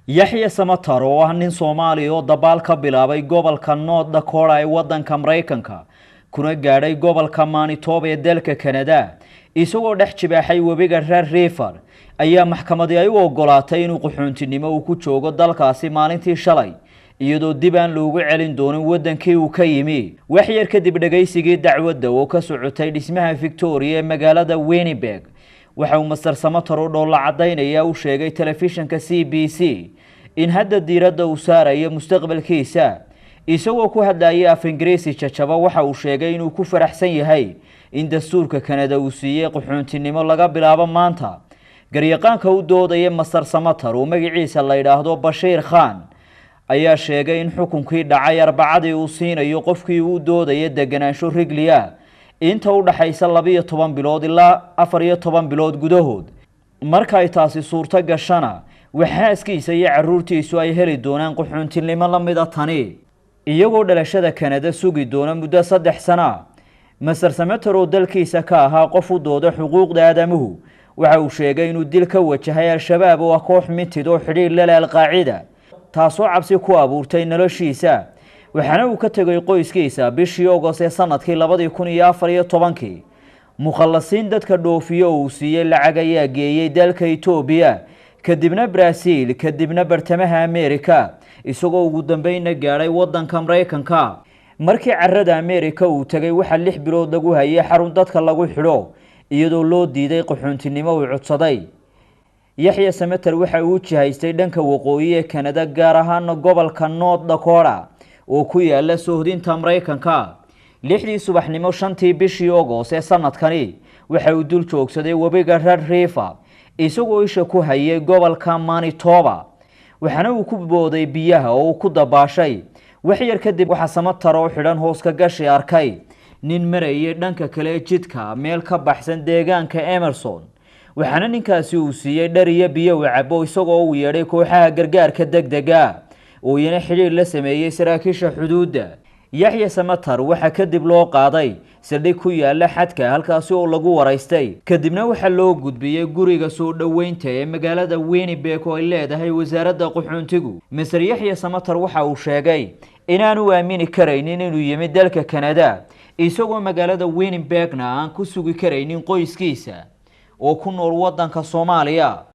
Yaxya Samatar, oo ah nin Soomaaliya oo dabaal ka bilaabay gobolka North Dakota ee wadanka Maraykanka, kuna gaadhay gobolka Manitoba ee dalka Canada, isagoo dhex jibaaxay webiga Red River, ayaa maxkamadii ay u ogolaatay inuu qaxoontinimo uu ku joogo dalkaasi maalintii shalay, iyadoo dib aan loogu celin doonin wadankii uu ka yimi. Wax yar kadib dhagaysigii dacwadda oo ka socotay dhismaha Victoria ee magaalada Winnipeg, waxa uu Mister Samatar oo dhoolla cadaynaya u sheegay telefishinka CBC in hadda diiradda uu saarayo mustaqbalkiisa. Isagoo ku hadlayay af Ingiriisi jajaba, waxa uu sheegay inuu ku faraxsan yahay in dastuurka Kanada uu siiyey qaxoontinimo laga bilaabo maanta. Garyaqaanka u doodaya Mister Samatar, oo magaciisa la yidhaahdo Bashiir Khan, ayaa sheegay in xukunkii dhacay Arbacadii uu siinayo qofkii uu doodaya deganaansho riglia inta u dhaxaysa 12 bilood ilaa 14 bilood gudahood. Marka ay taasi suurto gashana, waxaaskiisa iyo caruurtiisu ay heli doonaan qaxoontinimo la mida tani, iyagoo dhalashada Kanada sugi doona muddo 3 sana. Mister Samater, oo dalkiisa ka ahaa qof u dooda xuquuqda aadamuhu, waxa uu sheegay inuu dil ka wajahay Al-Shabaab, oo ah koox mintid oo xidhiir la leh Alqaacida, taasoo cabsi ku abuurtay noloshiisa. Waxaana uu ka tegay qoyskiisa bishii Ogos ee sanadkii 2014-kii. Mukhalasiin dadka dhoofiyo oo uu siiyey lacag ayaa geeyey dalka Etoobiya, kadibna Brazil, kadibna bartamaha America, isagoo ugu dambeynna gaadhay wadanka Maraykanka. Markii carada America uu tegay, waxaa 6 bilood lagu hayay xarun dadka lagu xidho, iyadoo loo diiday qaxoontinimo uu codsaday. Yaxya Samater waxa uu jihaystay dhanka waqooyi ee Kanada, gaar ahaana gobolka North Dakota oo ku yaala soohdinta Maraykanka. 6dii subaxnimo 5tii bishii Ogos ee sanadkani, waxa uu dul joogsaday webiga Red River, isagoo isha ku hayay gobolka Manitoba, waxaana uu ku booday biyaha oo uu ku dabaashay. Wax yar kadib, waxaa Samatar oo xidhan hoos ka gashi arkay nin marayay dhanka kale jidka, meel ka baxsan deegaanka Emerson, waxaana ninkaasi uu siiyey dhar iyo biyo uu cabo, isagoo uu yeedhay kooxaha gargaarka degdega oo iyana xidhiir la sameeyey saraakiisha xuduudda. Yaxya Samatar waxaa kadib loo qaaday saldhig ku yaala xadka, halkaasi oo lagu waraystay. Kadibna waxaa loo gudbiyey guriga soo dhoweynta ee magaalada Winnipeg oo ay leedahay wasaaradda qaxoontigu. Mister Yaxya Samatar waxa uu sheegay inaanu aamini karaynin inuu yimid dalka Canada, isagoo magaalada Winnipegna aan ku sugi karaynin qoyskiisa oo ku nool wadanka Soomaaliya.